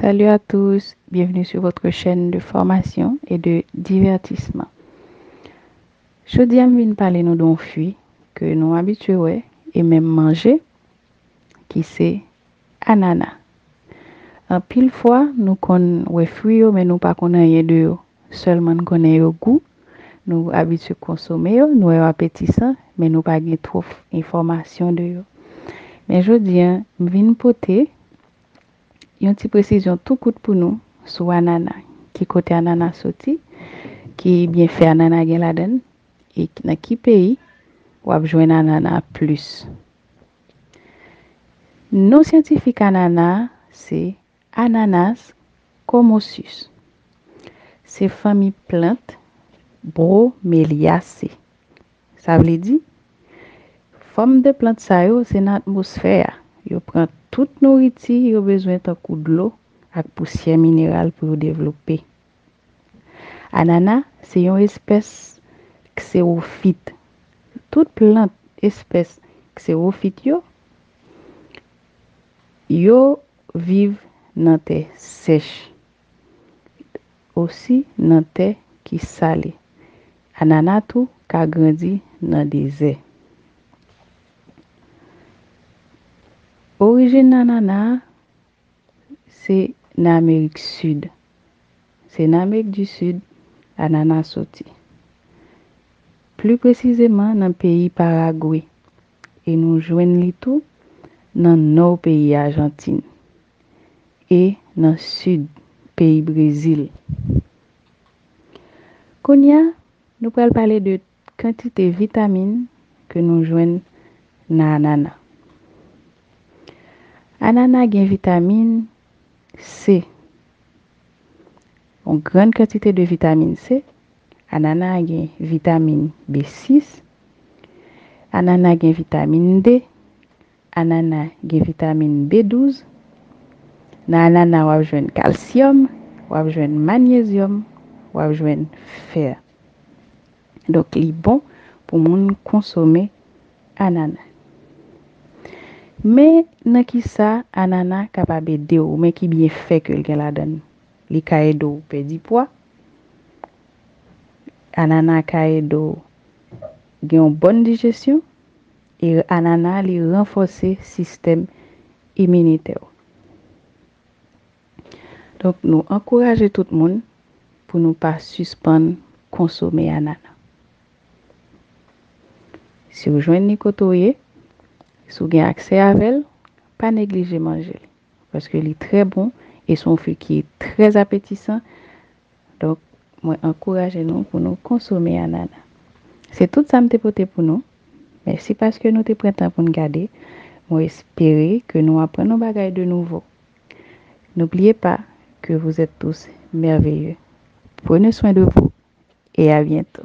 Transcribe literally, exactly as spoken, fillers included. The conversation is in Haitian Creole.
Salut à tous, bienvenue sur votre chaîne de formation et de divertissement. Jodi a m vin pale nou de yon fwi ke nou abitye wè e menm manje, ki se anana. Anpil fwa, nou konn wè fwi yo, men nou pa konn anyen de yo. Sèlman n konnen yo gou, nou abitye konsome yo, nou wè yo apetisan, men nou pa gen twòp enfòmasyon de yo. Men jodi a, m vin pote yon ti presizyon tou kout pou nou sou anana, ki kote anana soti, ki byenfè anana gen ladan l, e nan ki peyi w ap jwenn anana plis. Non syantifik anana a se Ananas comossus. Se fanmi plant Bromeliaceae. Sa vle di, fòm de plant sa yo se nan atmosfè a. Yo pran tout nouriti yo bezwen tankou dlo ak pousyè mineral pou yo devlope. Anana se yon espès ksewofit. Tout plant espès ksewofit yo, yo viv nan tè sèch, osi nan tè ki sale. Anana tou ka grandi nan dezè. Orijin anana a se nan Amerik Sid. Se nan Amerik di Sid anana soti. Pli presizeman nan peyi Paragwe, e nou jwenn li tou nan nò peyi Ajantin e nan sid peyi Brezil. Kounye a, nou pral pale de kantite vitamin ke nou jwenn nan anana. Anana gen vitamin C, yon grann kantite de vitamin C. Anana gen vitamin B sis, anana gen vitamin D, anana gen vitamin B douz. Nan anana, w ap jwenn kalsyòm, w ap jwenn manyezyòm, w ap jwenn fè. Donk, li bon pou moun konsome anana. Men nan ki sa anana kapab ede w, men ki byenfè ke l gen ladan l. Li ka ede w pèdi pwa, anana ka ede w gen yon bòn dijesyon, e anana li ranfòse sistèm iminitè w. Donk, nou ankouraje tout moun pou nou pa sispann konsome anana. Si w jwenn li kote w ye, si w gen aksè avè l, pa neglije manje li, paske li trè bon e se yon fwi ki trè apetisan. Donk, mwen ankouraje nou pou nou konsome anana. Se tout sa m te pote pou nou. Mèsi paske nou te pran tan pou n gade. Mwen espere ke nou aprann yon bagay de nouvo. N'oubliez pas que vous êtes tous merveilleux. Prenez soin de vous et à bientôt.